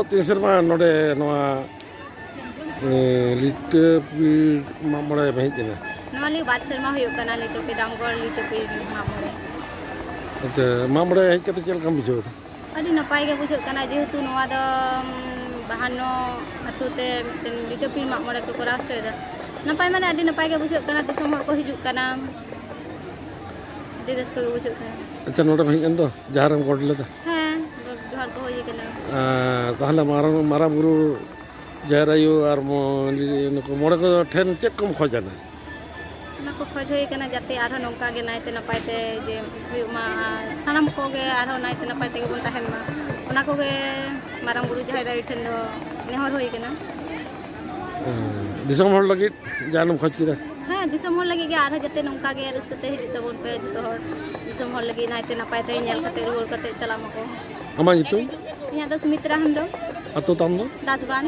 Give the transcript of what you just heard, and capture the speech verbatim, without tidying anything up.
ᱛᱤᱱ ᱥᱮᱨᱢᱟ ᱱᱚᱰᱮ ᱱᱚᱣᱟ ᱞᱤᱴᱟᱹ ᱯᱤᱲ ᱢᱟᱜ ᱢᱚᱬᱮ ᱦᱮᱡ ᱮᱱᱟ? ᱱᱚᱣᱟ ᱞᱟᱹᱜᱤᱫ ᱵᱟᱨ ᱥᱮᱨᱢᱟ ᱦᱩᱭᱩᱜ ᱠᱟᱱᱟ ᱞᱤᱴᱟᱹ ᱯᱤᱲ, ᱰᱟᱢᱜᱚᱲ ᱞᱤᱴᱟᱹ ᱯᱤᱲ ᱢᱟᱜ ᱢᱚᱬᱮ᱾ ᱟᱪᱪᱷᱟ, ᱢᱟᱜ ᱢᱚᱬᱮ ᱦᱮᱡ ᱠᱟᱛᱮ ᱪᱮᱫ ᱞᱮᱠᱟᱢ ᱵᱩᱡᱷᱟᱹᱣ ᱮᱫᱟ? ᱟᱹᱰᱤ ᱱᱟᱯᱟᱭ ᱜᱮ ᱵᱩᱡᱷᱟᱹᱜ ᱠᱟᱱᱟ, ᱡᱮᱦᱮᱛᱩ ᱱᱚᱣᱟ ᱫᱚ ᱩᱢ, ᱵᱟᱦᱟᱱᱱᱚ ᱟᱹᱛᱩ ᱛᱮ ᱢᱤᱫᱴᱮᱱ ᱞᱤᱴᱟᱹ ᱯᱤᱲ ᱢᱟᱜ ᱢᱚᱬᱮ ᱠᱚ ᱠᱚᱨᱟᱣ ᱦᱚᱪᱚᱭᱮᱫᱟ᱾ ᱱᱟᱯᱟᱭ ᱢᱟᱱᱮ ᱟᱹᱰᱤ ᱱᱟᱯᱟᱭ ᱜᱮ ᱵᱩᱡᱷᱟᱹᱜ ᱠᱟᱱᱟ, ᱫᱤᱥᱚᱢ ᱦᱚᱲ ᱠᱚ ᱦᱤᱡᱩᱜ ᱠᱟᱱᱟ, ᱟᱹᱰᱤ ᱨᱟᱹᱥᱠᱟᱹ ᱜᱮ ᱵᱩᱡᱷᱟᱹᱜ ᱠᱟᱱᱟ᱾ ᱟᱪᱪᱷᱟ, ᱱᱚᱰᱮᱢ ᱦᱮᱡ ᱮᱱ ᱫᱚ, ᱡᱟᱦᱮᱨ ᱨᱮᱢ ᱜᱚᱰ ᱞᱮᱫᱟ? ᱦᱮᱸ, ᱜᱚᱰ ᱡᱚᱦᱟᱨ ᱠᱚ ᱦᱩᱭ ᱠᱟᱱᱟ᱾ ᱟᱨ ᱛᱟᱦᱚᱞᱮ ᱢᱟᱨᱟᱝ, ᱢᱟᱨᱟᱝ ᱵᱩᱨᱩ, ᱡᱟᱦᱮᱨ ᱟᱭᱳ ᱟᱨ ᱢᱚ-, ᱱᱩᱠᱩ ᱢᱚᱬᱮ ᱠᱚ ᱴᱷᱮᱱ ᱪᱮᱫ ᱠᱚᱢ ᱠᱷᱚᱡᱟ? ᱚᱱᱟ ᱠᱚ ᱠᱷᱚᱡᱽ ᱦᱩᱭ ᱠᱟᱱᱟ, ᱡᱟᱛᱮ ᱟᱨᱦᱚᱸ ᱱᱚᱝᱠᱟ ᱜᱮ ᱱᱟᱭᱛᱮ ᱱᱟᱯᱟᱭ ᱛᱮ ᱡᱮ ᱦᱩᱭᱩᱜ ᱢᱟ, ᱟᱨ ᱥᱟᱱᱟᱢ ᱠᱚᱜᱮ ᱟᱨᱦᱚᱸ ᱱᱟᱭᱛᱮ ᱱᱟᱯᱟᱭ ᱛᱮᱜᱮ ᱵᱚᱱ ᱛᱟᱦᱮᱱ ᱢᱟ, ᱚᱱᱟ ᱠᱚᱜᱮ ᱢᱟᱨᱟᱝ ᱵᱩᱨᱩ ᱡᱟᱦᱮᱨ ᱟᱭᱳ ᱴᱷᱮᱱ ᱫᱚ ᱱᱮᱦᱚᱨ ᱦᱩᱭ ᱠᱟᱱᱟ᱾ ᱦᱮᱸ, ᱫᱤᱥᱚᱢ ᱦᱚᱲ ᱞᱟᱹᱜᱤᱫ ᱡᱟᱦᱟᱱᱟᱜ ᱮᱢ ᱠᱷᱚᱡᱽ ᱠᱮᱫᱟ? ᱦᱮᱸ, ᱫᱤᱥᱚᱢ ᱦᱚᱲ ᱞᱟᱹᱜᱤᱫ ᱜᱮ ᱟᱨᱦᱚᱸ ᱡᱟᱛᱮ ᱱᱚᱝᱠᱟ ᱜᱮ ᱨᱟᱹᱥᱠᱟᱹ ᱛᱮ ᱦᱤᱡᱩᱜ ᱛᱟᱵᱚᱱ ᱯᱮ ᱡᱚᱛᱚ ᱦᱚᱲ, ᱫᱤᱥᱚᱢ ᱦᱚᱲ ᱞᱟᱹᱜᱤᱫ ᱱᱟᱭᱛᱮ ᱱᱟᱯᱟᱭ ᱛᱮ ᱧᱮᱞ ᱠᱟᱛᱮ ᱨᱩᱣᱟᱹᱲ ᱠᱟᱛᱮ ᱪᱟᱞᱟᱜ ᱢᱟᱠᱚ᱾ ᱟᱢᱟᱜ ᱧᱩᱛᱩᱢ? ᱤᱧᱟᱹᱜ ᱫᱚ ᱥᱩᱢᱤᱛᱨᱟ ᱦᱮᱢᱵᱨᱚᱢ᱾ ᱟᱹᱛᱩ ᱛᱟᱢ ᱫᱚ? ᱫᱟᱥᱵᱟᱱ᱾